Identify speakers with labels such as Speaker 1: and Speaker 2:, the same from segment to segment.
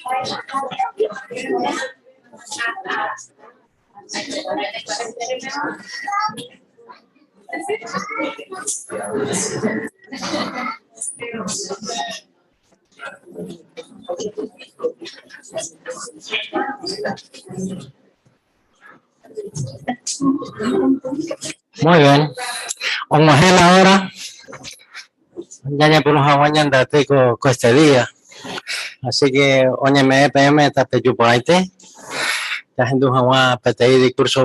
Speaker 1: Muy bien. Og̃uahẽ la hora ñañepyrũ hag̃ua ñande aty ko este día. Así que oñeme'ẽ peẽme tapeju porãite jahendu hag̃ua peteĩ discurso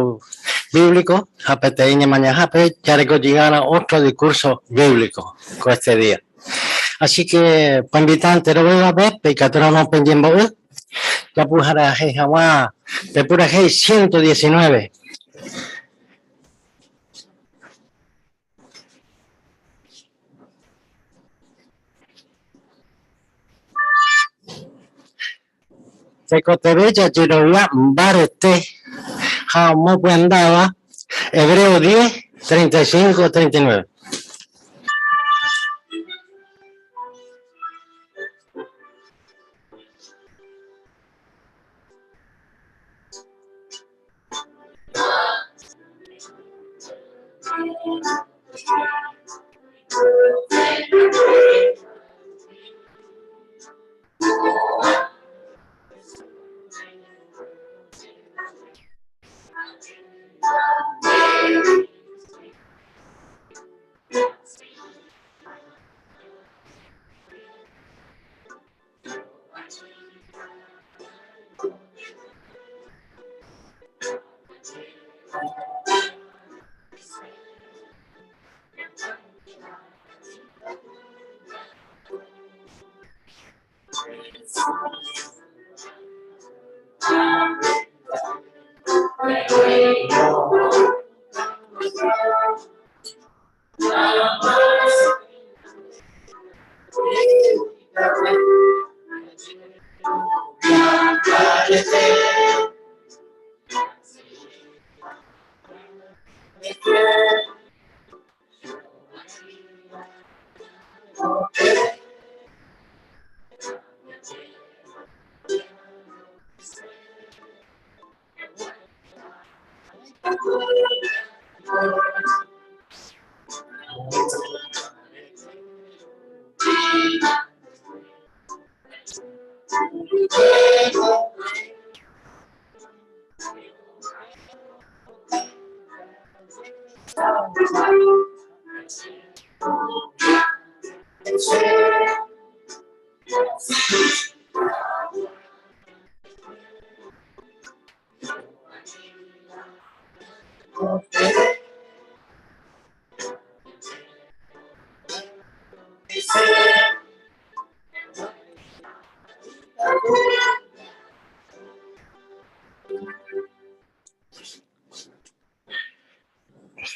Speaker 1: bíblico ha peteĩ ñemañahápe jarekojy'arã otro discurso bíblico ko este día. Así que poinvita enterovévape peikatúramo peñembo'y Japurahéi hag̃ua pe purahéi 119. Tekotevẽ jajerovia mbarete ha omopyendáva Hebreo 10, 35, 39.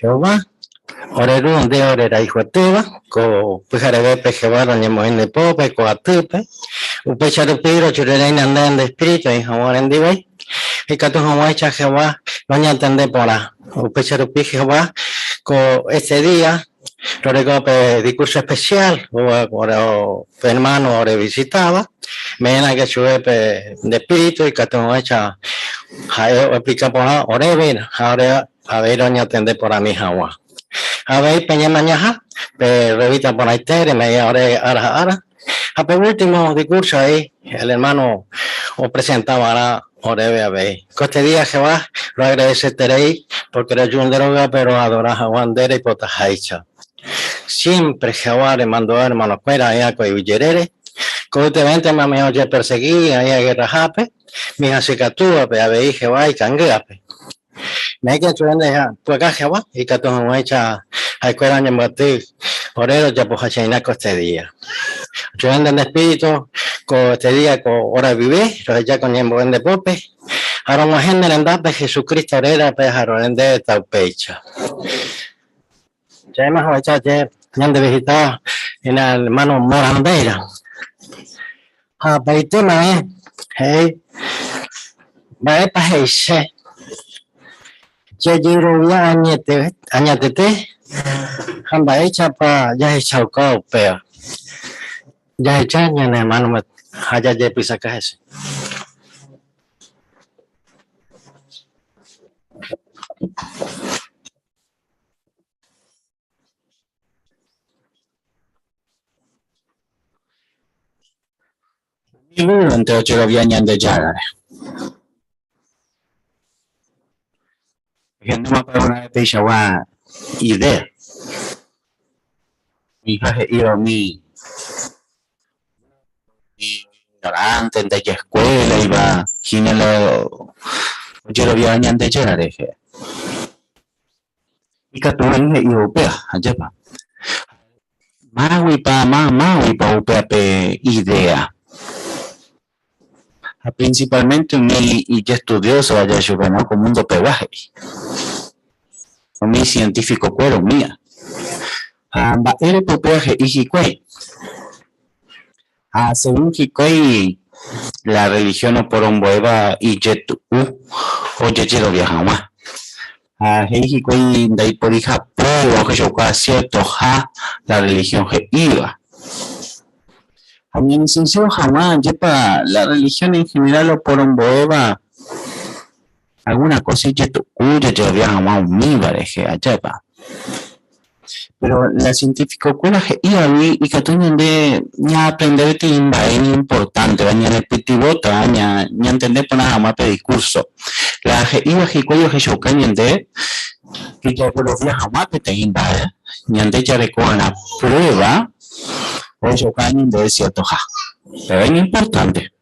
Speaker 1: Jehová, ore Ru nde ore rayhuetéva, ko pyharevépe Jehová roñemoĩ nde pópe ko atýpe, upéicha rupi rojurereína nde nde espíritu oĩ hag̃ua orendivei, ikatu hag̃uáicha Jehová roñantende porã. Upéicha rupi Jehová ko este día roreko pe discurso especial pe hermano orevisitáva, me'ẽrãke chupe pe nde espíritu ikatu hag̃uáicha ha'e oexplika porã oréve ha ore avei roñatende porãmi hag̃ua. Avei peñemañaha pe revista porãite reme'ẽ ore ára ha ára. Ha pe último discurso ahí el hermano opresenta va'erã oréve avei. Ko este día Jehová roagradeseterei porque roju nde rógape roadora hag̃ua nde reipotaháicha. Siempre Jehová remandu'a hermanokuéra oĩva ko yvy jerére, ko'ytevéntema umi ojepersegi oĩva guerrahápe, umi hasykatúvape avei Jehová ikangývape. Néike chupe pu'aka Jehová ikatu hag̃uáicha ha'ekuéra oñembyaty ore rojapohachaina ko este día. Chupe nde espíritu ko este día ko hora guive roheja ko ñembo'e nde pópe ha rog̃uahẽ ne rendápe Jesucristo rérape ha ro'e ndéve taupéicha. Chéma ohecha che ñande visita hína hermano Morandeira. Ha peitéma he'i mba'épa he'ise jejerovia añete añetete ha mba'éichapa jahechauka upéva. Jahecha ñane hermano. Ha jajepysaka hese.
Speaker 2: Umi výronte ojerovia Ñandejárare. Ehendúmapa alguna vez peichagua idea? Oĩha he'íva umi ignorante, ndaijaskuélaiva hína la ojeroviáva Ñandejára rehe. Ikatu oĩ he'íva upéva, ajépa. Máguipa, má, máguipa upéva pe idea. Ha principalmente umi ijestudiósova ja'e chupe, no, ko mundo pegua he'i. Umi científico-kuéra umía. Ha mba'érepa upéva he'i hikuái? Ha según hikuái la religión oporombo'éva ijetu'u ojejerovia hag̃ua. Ha he'i hikuái ndaiporiha prueba ohechauka ciertoha la religión he'íva. Ha ñane sincero hag̃ua ajépa la religión en general oporombo'éva alguna cosa ijetu'u jajerovia hag̃ua umíva rehe, ajépa. Pero la científico-kuéra he'ívagui ikatu ñande ñaaprende peteĩ mba'e iñimportánteva, ñanepytyvõta ñantende porã hag̃ua pe discurso. La he'íva hikuái ohechauka ñande ke jaguerovia hag̃ua peteĩ mba'e, ñande jarekova'erã prueba ohechauka ñandéve ciertoha. Péva iñimportánte.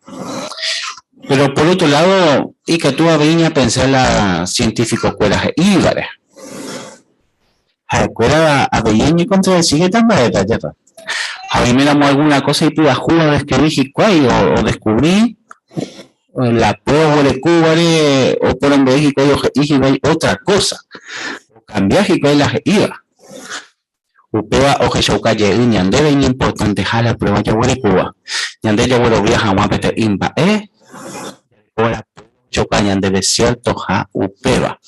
Speaker 2: Pero por otro lado, ikatu avei ñapensa la científico-kuéra he'ívare. Ha'ekuéra avei oñekontradesi heta mba'épe, ajépa. Ha oiméramo algúna kósa ipyahúva odescrivi hikuái odeskuvri la pruéva oguerekóvare oporombo'e hikuái ohe'i hikuái ótra kósa, okambia hikuái la he'íva. Upéva ohechauka jey ñandéve iñimportanteha la pruéva jaguerekóva. Ñande jaguerovia hag̃ua peteĩ mba'e, jarekóva la pruéva ohechauka ñandéve siertoha upéva.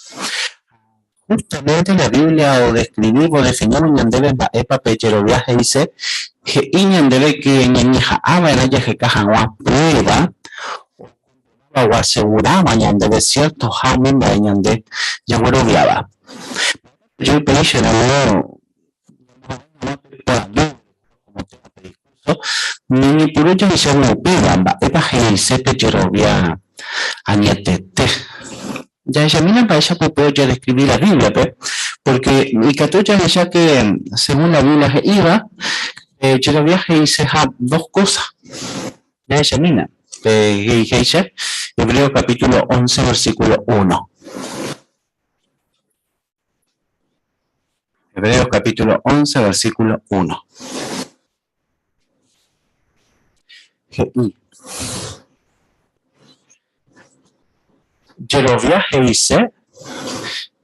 Speaker 2: Justamente la Biblia odescribívo, odefinívo ñandéve mba'épa pe jerovia he'ise, he'i ñandéve que ñañeha'ã va'erã jaheka hag̃ua prueba okomprováva o aseguráva ñandéve ciertoha umi mba'e ñande jagueroviáva. Mba'épa upéicha ramo ñamoha'ã hag̃ua pe porandu como tema pe discurso, ñañepyrũ jahechávo upéva, mba'épa he'ise pe jerovia añetete. Jahechamína mba'éichapa upe ojedescribi la Biblia-pe, porque ikatu jahecha que según la Biblia he'íva, pe jerovia he'iseha dos cosa. Jahechamína pe he'iháicha Hebreos capítulo 11 versículo 1. Hebreos capítulo 11 versículo 1. He'i. Jerovia he'ise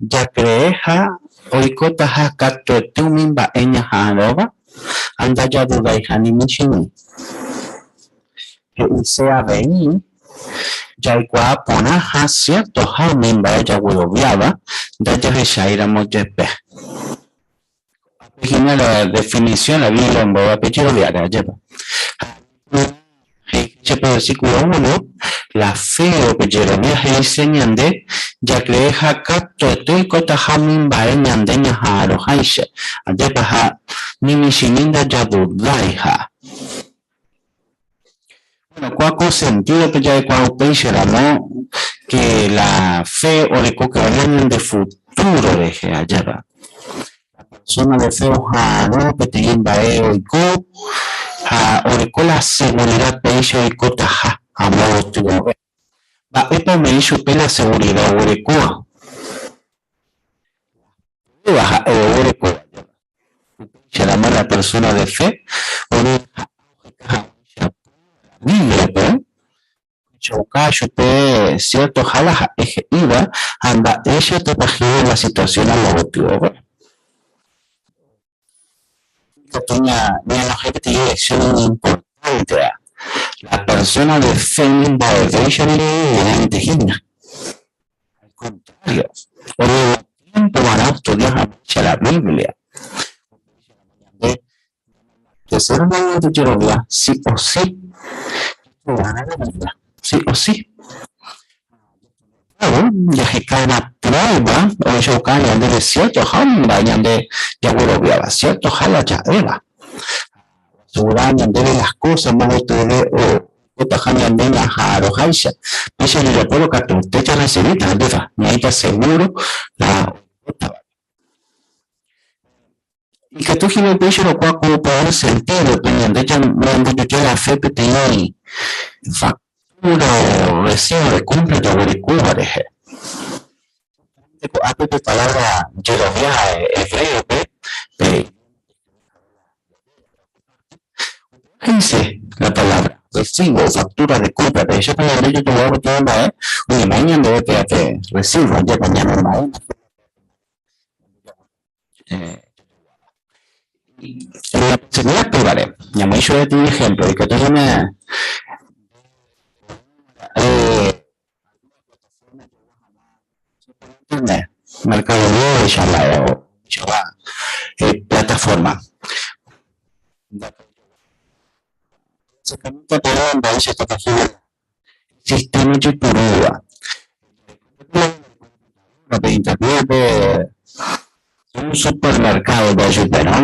Speaker 2: jakreeha oikotaha katuete umi mba'e ñaha'arõva ha ndajadudaiha ni michĩmi. He'ise avei jaikuaa porãha ciertoha umi mba'e jagueroviáva ndajahecháiramo jepe. Ko'ápe hína la definición la Biblia ombo'éva pe jeroviáre, ajépa. Ha he'iháicha pe versículo uno, la fe o pe jerovia he'ise ñande jakreeha katuete oikotaha umi mba'e ñande ñaha'arõháicha, ajépa, ha ni michĩmi ndajadudaiha. Bueno, kóa ko sentido-pe ja'ekuaa upéicha ramo que la fe oreko que ver ñande futuro rehe, ajépa. La persona de fe oha'arõ peteĩ mba'e oiko ha oreko la seguridad péicha oikotaha amo gotyo. Mba'épa ome'ẽ chupe la seguridad oguerekóva? Péva ha'e oguerekóva jave. Upéicha ramo la persona de fe oñeha'ã oheka hag̃uáicha prueba la Biblia-pe, ohechauka chupe ciertoha la ha'e he'íva ha mba'éichatapa hína la situación amo gotyove. Ikatu ñanohẽ peteĩ lección iñimportánteva, la persona de fe mba'evéicha naiñignoránte hína. Al contrario, oñemotiempo va'erã ostudia hag̃uáicha la Biblia. Upéicharamo ñande ñamomba'eterei ñande jerovia si o si. Sí o sí. Jaheka la prueba ohechauka ñandéve ciertoha umi mba'e ñande jagueroviáva, ciertoha la ja'éva. Oasegura ñandéve las cosas mbovytýre oikotaha ñande ñaha'arõháicha. Péicha jajapórõ katu jarecibíta ajépa ñaĩta seguro la oikótava. Ikatu hína upéicha rokua ko peor sentido-pe ñande ñambojoja la fe peteĩ factura o recibo de compra jaguerekóva rehe. Ko'ápe pe palabra jerovia hebreo-pe pe he'ise la palabra recibo o factura de compra. Pehechápa ñande jajogua peteĩ mba'e oñemoĩ ñandéve péva pe recibo, ajépa ñanemomba'e. Ñapensamína pévare, ñamoĩ chupe peteĩ ehémplo, ikatu hína internet, Mercado Libre ojechauka plataforma. Sistema ojeporúva. Pe internet-pe un supermercado jajuperõ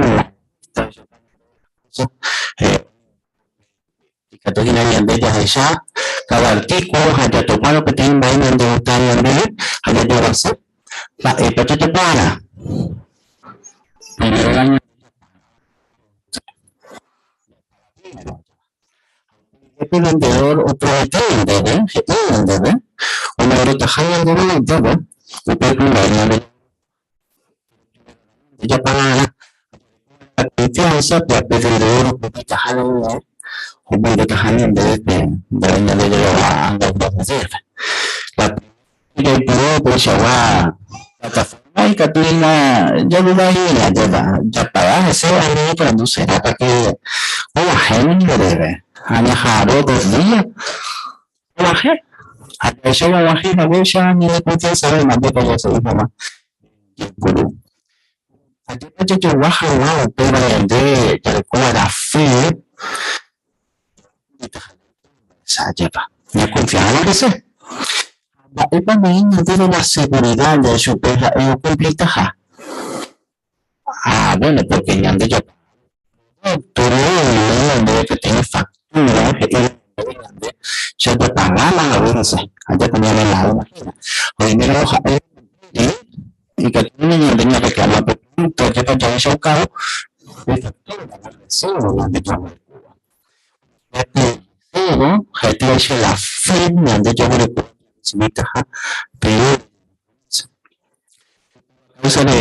Speaker 2: ikatu hína ñande jahecha cada artículo ha jatopárõ peteĩ mba'e ñandegusta ñandéve ha jajoguase mba'épa jajapo'arã. Pe vendedor opromete ñandéve, he'i ñandéve, omoirũtaha ñandéve upéva, upe kuimba'e ñande japagarã. La confianza pe vendedor oprometaha ñandéve, omoirũtaha ñandéve pe mba'e ñande jajoguáva. La jaipuru upeichagua plataforma ikatu hína javy'aína ajépa japaga hese ani ñaporandu serápa ke oguahẽ ñandéve ha ñaha'arõ dos día oguahẽ ha jahecha oguahẽ haguéicha ñane confianza-ve mba'épa jasegi hag̃ua jaipuru. Ajépa jajogua hag̃ua upéva ñande jarekóva la fe Ajépa ñakonfiáva hese? Mba'épa ome'ẽ ñandéve la segurida ja'e chupe ha'e okumplitaha? Ah, bueno, pórke ñande japága ome'ẽ ñandéve peteĩ faktúra he'íva ñandéve ñande jajapagáma hague hese, ajépa ñanelágima hína. Oiméramo ha'e okumplíri, ikatu ñande ñarreklama pe púnto ajépa jahechaukávo pe faktúra, la recibo ñande jaguerekóva. Ñapensávo ha'etévaicha la fe ñande jaguereko jarrecibitaha pe causa de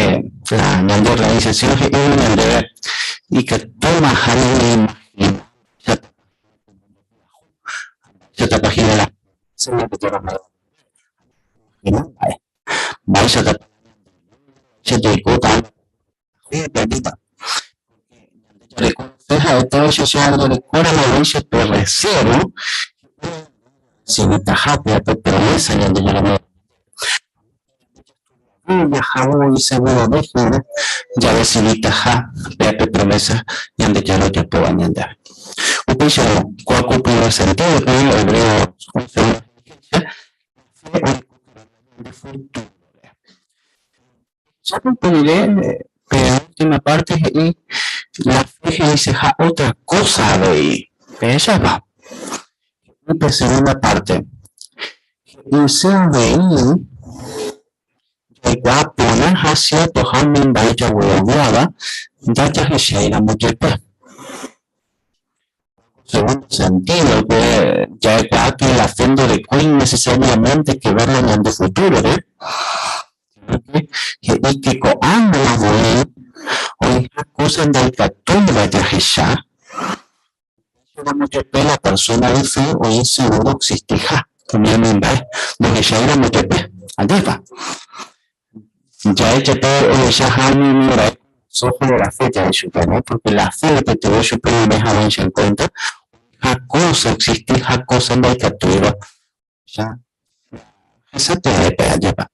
Speaker 2: la ñande organización he'íva ñandéve ikatúmaha ñañeimagina mba'éichatapa hína la mba'éichatapa jaikóta Jarekonoce ha'etévaicha che jarekoramo pe recibo recibitaha pe promesa Ñandejára jahávo isegurove hína jarecibitaha pe promesa Ñandejára ojapóva ñandéve. Upéicharõ kóa ko primer sentido-pe Hebreos 11 he'iháicha fe oiko ñande futuro-re. Upe rire pe última parte he'i la fe he'iseha otra cosa avei. Pehechápa? He'i pe segunda parte. He'ise avei jaikuaa porã ha ciertoha umi mba'e jagueroviáva ndajahecháiramo jepe. Segundo sentido-pe ja'ekuaa que la fe ndorekói necesariamente que ver la ñande futuro-re, sino que he'i que ko'ág̃ama voi oĩha cosa ndaikatúiva jahecha, upéicharamo jepe la persona de fe oĩ seguro oexistiha umi mba'e ndohecháiramo jepe. Ajépa? Ja'e jepe ohechaha umi mba'e ojo de la fe ja'e chupe, no? Porque la fe oipytyvõ chupe oime haguéicha en cuenta oĩha kósa, oexistiha kósa ndaikatúiva ohecha hesapevépe, ajépa.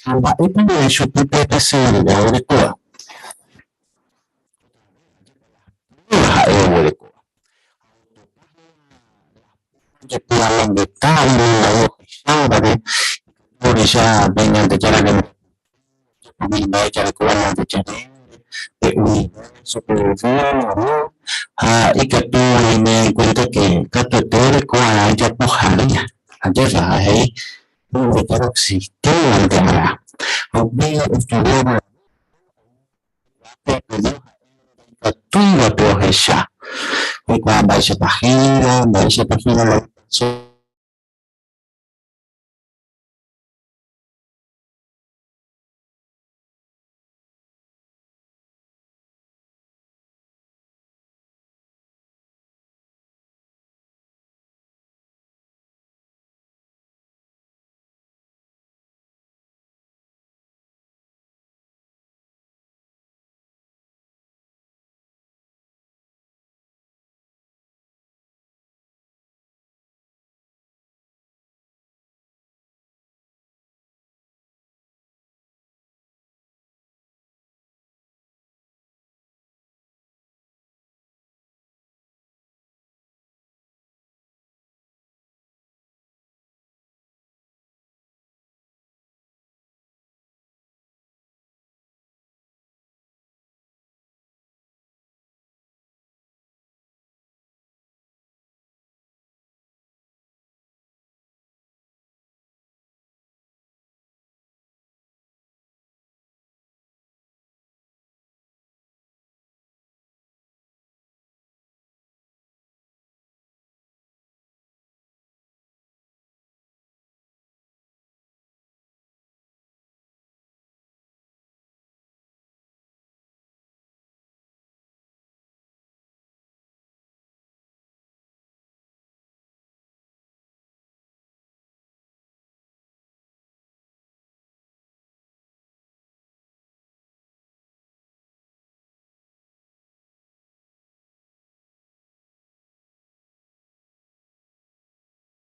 Speaker 2: Ha mba'épa ome'ẽ chupe pe seguridad orekóva? Ha'e oguerekóva. Ojepy'amongeta umi mba'e ohechávare, ikatu ohecha pe Ñandejára rembiapo, umi mba'e jarekóva Ñandejára réra, pe universo, pe yvy, ha ikatu oñeme'ẽ en cuenta que katuete orekova'erã ijapohare ajépa ha he'i Ñandejára oexistímante va'erã. Ha upe ostudiáva Ndaikatúivape ohecha, oikuaa mba'éichapa héra, mba'éichapa hína la persóna.